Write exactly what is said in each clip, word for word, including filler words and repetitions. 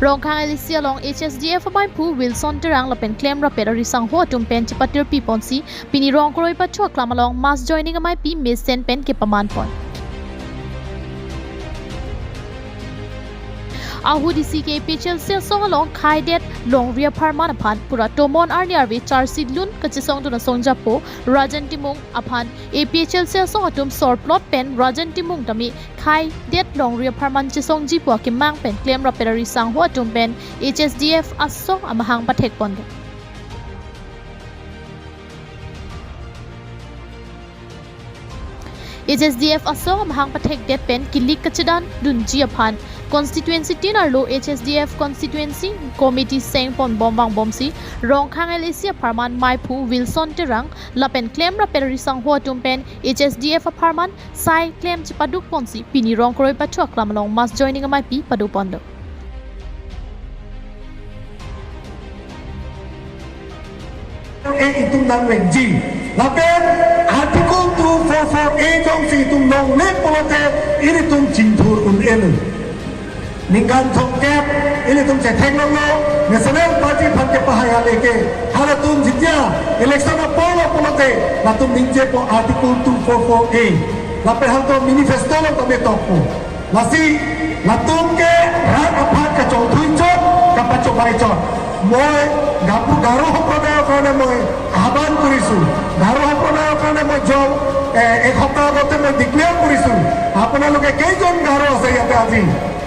Rongkhang L A C along H S D F amaiphu Wilson Terang lapen klemrapet ari sangho atum pen chepatirpi ponsi pini Rongkroi Pathu aklam along mass joining ameipi mesen pen kepaman pon. Ahut isi ke A P H L C asong along khaidet longri apharman aphan pura tomon arni arve charsi lun kachesongdun asong japo Rajan Timung aphan A P H L C asong atum sorplot pen Rajan Timung tame khaidet longri apharman chesongjipo akemang pen klemrapet ari sangho atum pen H S D F asong amahang pathek pon. H S D F asong amahang pathekdet pen kilik kachedandunji aphan constituency tin arlo H S D F constituency committee seng pon bom vangbomsi Rongkhang L A C apharman maiphu Wilson Terang lapen klemrapet ari sangho atum pen H S D F apharman sai klem chepaduk ponsi pini Rongkroi Pathu aklam along mass joining ameipi pado ponlo. Eh, itum nangvekji. Lapen Article two four four A jongsi itum nongle pulote ilitum chingthur un-e. Ningkan thomkep ilitum chetheklonglo, National Party aphan kepahai ale ke. Halatum jitya election apor lo pulote latum ningjepo Article two four four A. Lapen halatum manifesto along tame tokpo. Lasi latum ke rat aphan kachongthui chot, kapachobei chot. Moi Garo, Garo সম্প্ৰদায়ৰ কাৰণে মই আহ্বান কৰিছো। গাৰো সম্প্ৰদায়ৰ কাৰণে মই যোৱা, এ, এক সপ্তাহ আগতে মই ডিক্লেয়াৰ কৰিছো। আপোনালোকে কেইজন গাৰো আছে ইয়াতে আজি?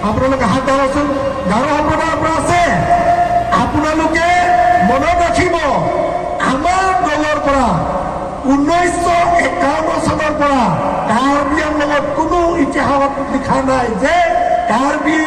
আপোনালোকে হাত দাঙকচোন। গাৰো সম্প্ৰদায়ৰ পৰা আছে? আপোনালোকে মনত ৰাখিব, আমাৰ দলৰ পৰা ঊনৈছশ একাৱন্ন চনৰ পৰা কাৰ্বি আংলঙত কোনো ইতিহাসত লিখা নাই যে Karbi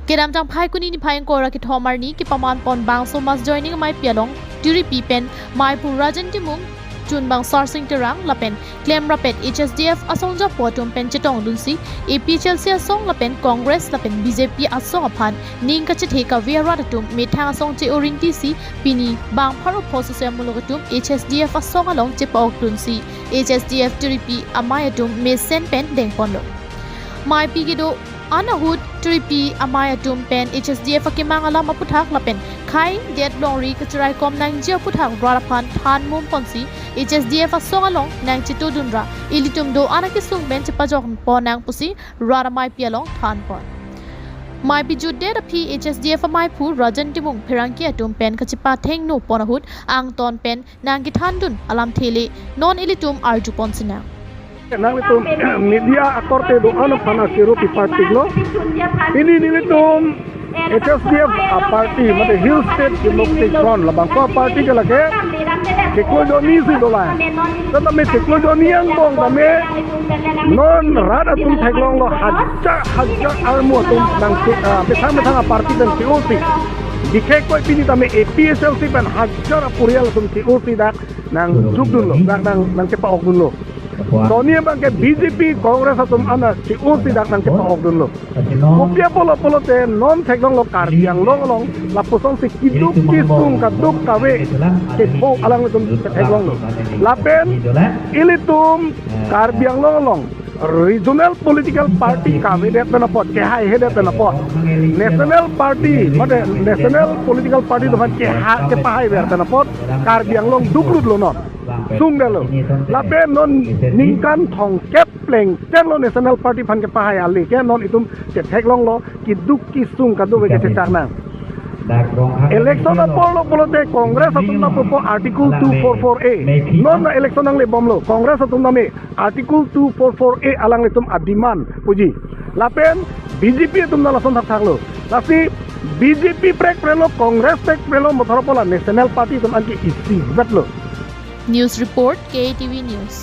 Kedam tang Phaikuni niphai ingkoi ra kethom arni kepaman pon bangso mass joining ameipi along tiripi pen maiphu Rajan Timung, chunbang Sarsing Terang lapen klemrapet H S D F asong japo atum pen chetongdunsi A P H L C asong lapen Congress lapen B J P asong aphan ning kachethe kave arat atum methang asong che-o rinti si pini bang pharo pho sosem muluk atum H S D F asong along chepa-okdunsi H S D F tiripi amei atum mesen pen dengponlo. Meipi kedo-an ahut tiripi amei atum pen H S D F akemang alam aputhak lapen khaidet longri kacheraikom nangji aputhak rat aphan than mum ponsi H S D F asong along nangchetodun ra ilitum do-an akesung pen chepajok pon nang pusi rat ameipi along than pon. Meipi jutdet aphi H S D F ameiphu Rajan Timung pherangke atum pen kachepathengno pon ahut angton pen nangkethandun alamthe le non ilitum arju ponsinang. Nanglitum media akorte do-an aphan akiru pipartiklo. Pini nelitum H S D F aparty, mate Hill State Democratic Front, labangso aparty ke lake chiklo jonni si dolai. Tame chiklo jonni angbong tame non rat atum theklonglo hajar hajar armu atum nang si, ah, methang methang aparty pen si-o si. Dikhek koi pini tame A P H L C pen hajar aporial atum si-o si dak nang jukdunlo, dak nang, nangchepa-okdunlo. Toni abang ke B J P, Congress atum an si-o si dak nangchepa-okdunlo. Kopi apotlo pulote non theklonglo Karbi Anglong along lapusonsi keduk kesung kaduk kave keho alanglitum theklonglo. Lapen ilitum Karbi Anglong along regional political party kavedet pen apot, kehaihedet pen apot, national party, mate national political party atum aphan keha, kepahaiver pen apot Karbi Anglong duklutlo non. Sungdetlo. Lapen non ningkan thomkep plengchenglo national party aphan kepahai ale ke non itum chetheklonglo keduk kesung kaduk ke chechak nang. Election apor lo pulote Congress atum nangpupo Article two four four A. Non na election nanglebomlo. Congress atum tame Article two four four A alanglitum ademand puji. Lapen B J P atum na lason thakthaklo. Lasi B J P prekprelo, Congress prekprelo, mothor pola national party atum anke isivetlo. News report, K A T V News.